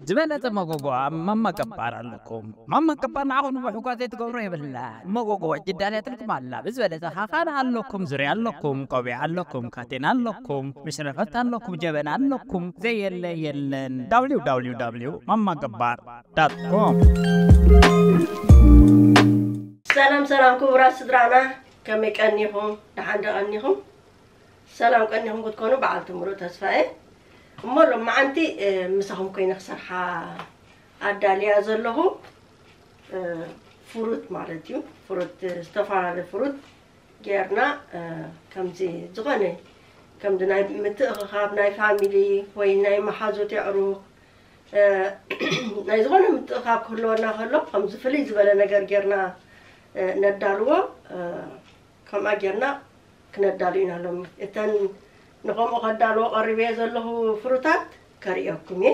ዝበለጸ መጎጎ ኣብ ማማ ገባር ኣለኩም። ማማ ገባር ንዓኹም ንምሕጓዝ ዘይትገብሮ የብላን። መጎጎ ወጅድ ዳልያትልኩም ኣላ። ብዝበለጸ ኸዓ ካልእ ኣለኩም፣ ዙርያ ኣለኩም፣ ቆቢዕ ኣለኩም፣ ካቴና ኣለኩም፣ መሽረፈት ኣለኩም፣ ጀበና ኣለኩም። ዘየለ የለን። www ማማ ገባር dot com። ሰላም ሰላም ክቡራት ስድራና፣ ከመይ ቀኒኹም? ደሓን ዶ ቀኒኹም? ሰላም ቀኒኹም ክትኮኑ በዓልቲ ምሩእ ተስፋ እየ። እሞ ሎማዓንቲ ምሳኹም ኮይነ ክሰርሓ ኣዳልያ ዘለኹ ፍሩት ማለት እዩ። ፍሩት፣ ዝተፈላለየ ፍሩት ጌርና፣ ከምዚ ዝኾነ፣ ከምዚ ናይ ምትእኽኻብ ናይ ፋሚሊ ወይ ናይ መሓዙት የዕሩኽ፣ ናይ ዝኾነ ምትእኽኻብ ክህልወና ከሎ፣ ከምዚ ፍልይ ዝበለ ነገር ጌርና ነዳልዎ። ከምኣ ጌርና ክነዳሉ ኢና ሎሚ። እተን ንኸምኡ ከዳልዎ ቀሪበዮ ዘለኹ ፍሩታት ከርእየኩም እየ።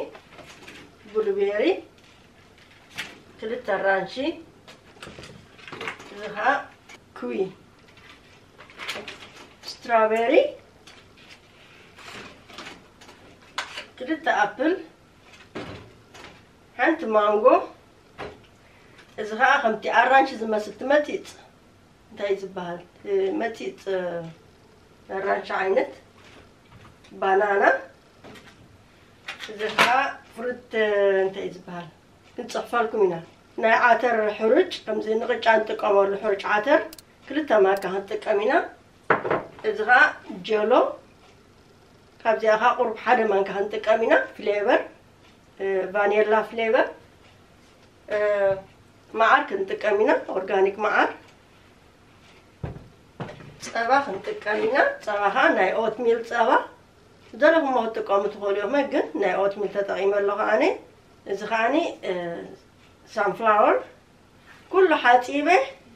ብሉቤሪ፣ ክልተ ኣራንሺ፣ እዚ ኸዓ ክዊ፣ ስትራቤሪ፣ ክልተ ኣፕል፣ ሓንቲ ማንጎ፣ እዚ ኸዓ ከምቲ ኣራንሺ ዝመስል ትመጢጥ እንታይ ዝበሃል መፂፅ ኣራንሺ ዓይነት ባናና፣ እዚ ከዓ ፍሩት እንታይ ዝበሃል ክንፅሕፈልኩም ኢና። ናይ ዓተር ሕሩጭ ከምዚ ንቕጫ ንጥቀመሉ ሕሩጭ ዓተር ክልተ ማንካ ክንጥቀም ኢና። እዚ ከዓ ጀሎ ካብዚኣ ከዓ ቁሩብ ሓደ ማንካ ክንጥቀም ኢና። ፍሌቨር ቫኔላ ፍሌቨር መዓር ክንጥቀም ኢና፣ ኦርጋኒክ መዓር። ፀባ ክንጥቀም ኢና። ፀባ ከዓ ናይ ኦትሚል ፀባ ዝደለኹሞ ክትጥቀሙ ትኽእሉ ኢኹም፣ ግን ናይ ኦትሚል ተጠቒመ ኣለኹ ኣነ። እዚ ከዓኒ ሳንፍላወር ኩሉ ሓፂበ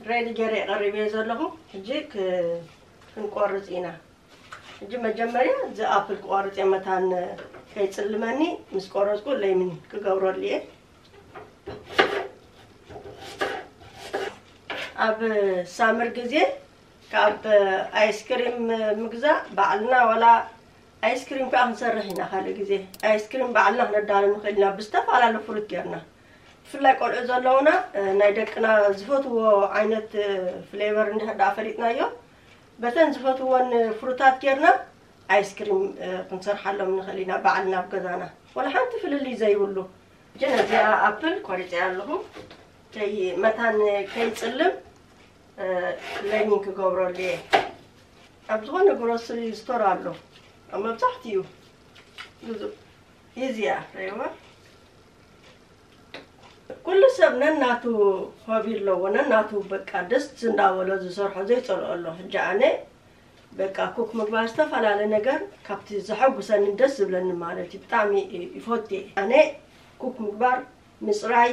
ሬዲ ገይረ ቀሪበ ዘለኹ። ሕጂ ክንቆርፅ ኢና። ሕጂ መጀመርያ እዚ ኣፕል ክቆርፅ እየ፣ መታን ከይፅልመኒ ምስ ቆረፅኩ ለይምን ክገብረሉ እየ። ኣብ ሳምር ግዜ ካብ ኣይስክሪም ምግዛእ ባዕልና ዋላ ኣይስክሪም ከዓ ክንሰርሕ ኢና። ካልእ ግዜ ኣይስክሪም ባዕልና ክነዳሉ ንኽእል ኢና ብዝተፈላለዩ ፍሩት ጌርና። ብፍላይ ቆልዑ ዘለውና ናይ ደቅና ዝፈትዎ ዓይነት ፍሌቨር እንድሕር ደኣ ፈሊጥናዮ በተን ዝፈትወን ፍሩታት ጌርና ኣይስክሪም ክንሰርሓሎም ንኽእል ኢና ባዕልና ኣብ ገዛና፣ ወላ ሓንቲ ፍልልይ ዘይብሉ። ሕጂ ነዚኣ ኣፕል ቆሪፀያ ኣለኹ፣ ከይ መታን ከይፅልም ለይሚን ክገብረሉ እየ። ኣብ ዝኾነ ግሮስሪ ስቶር ኣሎ፣ ኣብ መብዛሕትኡ ግዙእ። እዚኣ ርእይዋ። ኩሉ ሰብ ነናቱ ሆቢ ኣለዎ፣ ነናቱ በቃ ደስ እንዳበሎ ዝሰርሖ ዘይፀልኦ ኣሎ። ሕጂ ኣነ በቃ ኩክ ምግባር ዝተፈላለየ ነገር ካብቲ ዘሐጉሰኒ ደስ ዝብለኒ ማለት እዩ። ብጣዕሚ ይፈቱ እየ ኣነ ኩክ ምግባር፣ ምፅራይ።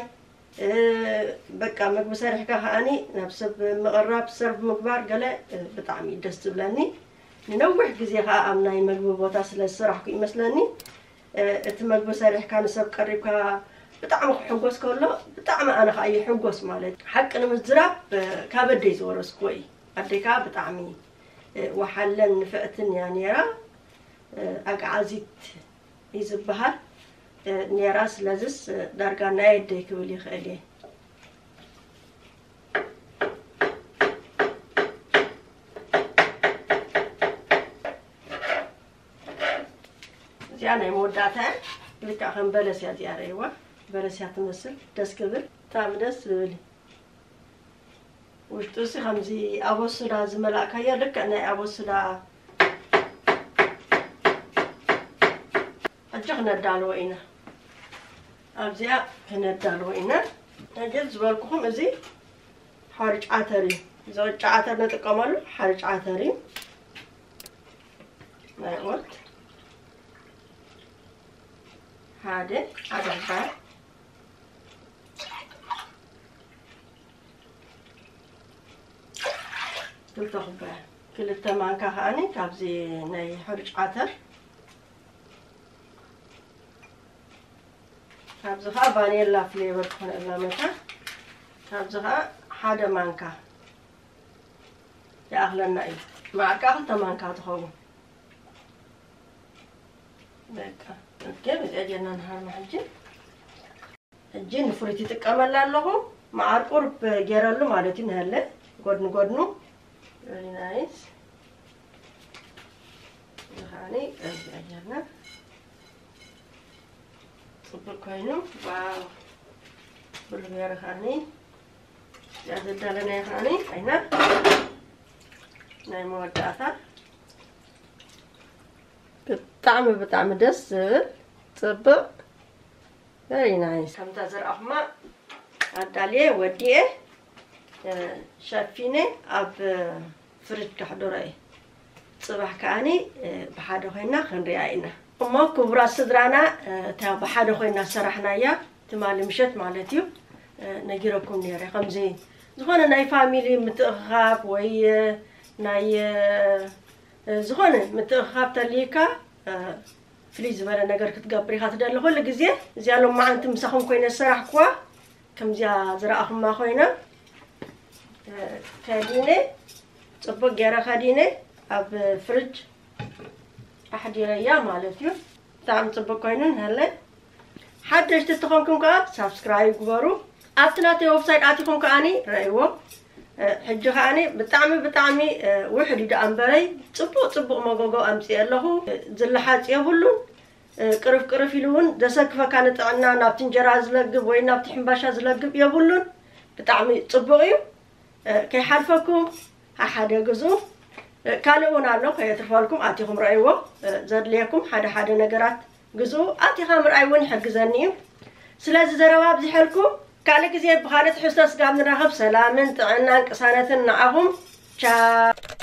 በቃ ምግቢ ሰሪሕካ ከዓኒ ናብ ሰብ ምቕራብ፣ ሰርቭ ምግባር ገለ ብጣዕሚ ደስ ዝብለኒ። ንነዊሕ ግዜ ከዓ ኣብ ናይ ምግቢ ቦታ ስለ ዝሰራሕኩ ይመስለኒ እቲ መግቢ ሰሪሕካ ንሰብ ቀሪብካ ብጣዕሚ ክሕጎስ ከሎ ብጣዕሚ ኣነ ከዓ ይሕጎስ። ማለት ሓቂ ንምዝራብ ካብ ኣደይ ዝወረስክዎ እዩ። ኣደይ ከዓ ብጣዕሚ ወሓለን ንፍዕትን እያ ነይራ። ኣግዓዚት እዩ ዝበሃል ነይራ። ስለዝስ ዳርጋ ናይ ኣደይ ክብል ይኽእል እየ። እዚኣ ናይ መወዳእታ እያ። ልክዕ ከም በለስ እያ እዚኣ ረእይዋ። በለስ እያ ትመስል። ደስ ክብል። ብጣዕሚ ደስ ዝብል እዩ። ውሽጡ ሲ ከምዚ ኣቦሱዳ ዝመላእካዮ ልክዕ ናይ ኣቦሱዳ። ሕጂ ክነዳልዎ ኢና። ኣብዚኣ ክነዳልዎ ኢና። ሕጂ ዝበልኩኹም እዚ ሓርጭ ዓተር እዩ። እዚ ቅጫ ዓተር ንጥቀመሉ ሓርጭ ዓተር እዩ። ናይ ኦት ሓደ ዓቢ ኩባያ፣ ክልተ ኩባያ፣ ክልተ ማንካ ከዓኒ ካብዚ ናይ ሕሩጭ ዓተር፣ ካብዚ ከዓ ቫኔላ ፍሌቨር ክኾነልና መታ፣ ካብዚ ከዓ ሓደ ማንካ ይኣኽለና እዩ። መዓር ከዓ ክልተ ማንካ ትኸውን። በቃ፣ ኦኬ፣ ብዚኣ ጌርና ንሃርማ ሕጂ። ሕጂ ንፍሪት ይጥቀመላ ኣለኹ። መዓር ቁርብ ገይረሉ ማለት እዩ። ንሀለ ጎድኒ ጎድኑ። Very nice። ንኻኒ እዚ ኣየርና ጽቡቅ ኮይኑ። ዋው። ኩሉ ገይረ ኻኒ። ያ ዘዳለናዮ ኻኒ ኣይና ናይ መወዳእታ። ብጣዕሚ ብጣዕሚ ደስ ዝብል ጽቡቅ። Very nice። ከምታ ዘርኣኹማ ኣዳልየ ወዲኤ፣ እ፣ ሸፊነ ኣብ፣ እ፣ ፍርጅ ከሕድሮ እየ። ጽባሕ ከኣኒ፣ እ፣ ብሓደ ኮይና ክንሪኣ ኢና። እሞ ክቡራት ስድራና፣ እ፣ እታ ብሓደ ኮይና ሰራሕናያ ትማሊ ምሸት ማለት እዩ፣ እ፣ ነጊረኩም ነይረ። ከምዚ ዝኾነ ናይ ፋሚሊ ምትእኽኻብ ወይ፣ እ፣ ናይ፣ እ፣ እ፣ ዝኾነ ምትእኽኻብ ተልይካ፣ እ፣ ፍልይ ዝበለ ነገር ክትገብር ኢኻ ትደሊ። ኩሉ ግዜ እዚኣ ሎማዓንቲ ምሳኹም ኮይነ ዝሰራሕኩዋ፣ ከምዚኣ ዝረኣኹማ ኮይና፣ እ፣ ከዲነ፣ ጽቡቅ ገይረ ከዲነ ኣብ ፍርጅ ኣሕዲረያ ማለት እዩ። ብጣዕሚ ጽቡቅ ኮይኑ ንሀለ። ሓደሽቲ እትኾንኩም ከኣ ሳብስክራይብ ግበሩ። ኣብቲ ናተይ ዌብሳይት ኣቲኹም ከኣኒ ረእይዎ። እ፣ ሕጂ ከኣኒ ብጣዕሚ፣ ብጣዕሚ፣ እ፣ ውሕድ እዩ ደኣ እምበረይ፣ ጽቡቅ፣ ጽቡቅ መጎጎ ኣምጽኤ ኣለኹ። እ፣ ዝለሓጽ የብሉን። እ፣ ቅርፍ፣ ቅርፍ ኢሉ እውን ዘሰክፈካ ንጥዕና ናብቲ እንጀራ ዝለግብ ወይ ናብቲ ሕምባሻ ዝለግብ የብሉን። ብጣዕሚ ጽቡቅ እዩ። እ፣ ከይሓልፈኩም ሓደ ግዙ። እ፣ ካልእ እውን ኣሎ፣ ከየትርፈልኩም ኣቲኹም ረእይዎ። እ፣ ዘድልየኩም ሓደ ሓደ ነገራት ግዙ። ኣቲኻ ምርኣይ እውን ይሕግዘኒ እዩ። ስለዚ ዘረባ ኣብዚሐልኩም፣ ካልእ ግዜ ብኻልእ ትሕዝቶ ስጋብ ንራኸብ ሰላምን ጥዕናን ቅሳነትን ንዓኹም። ቻው።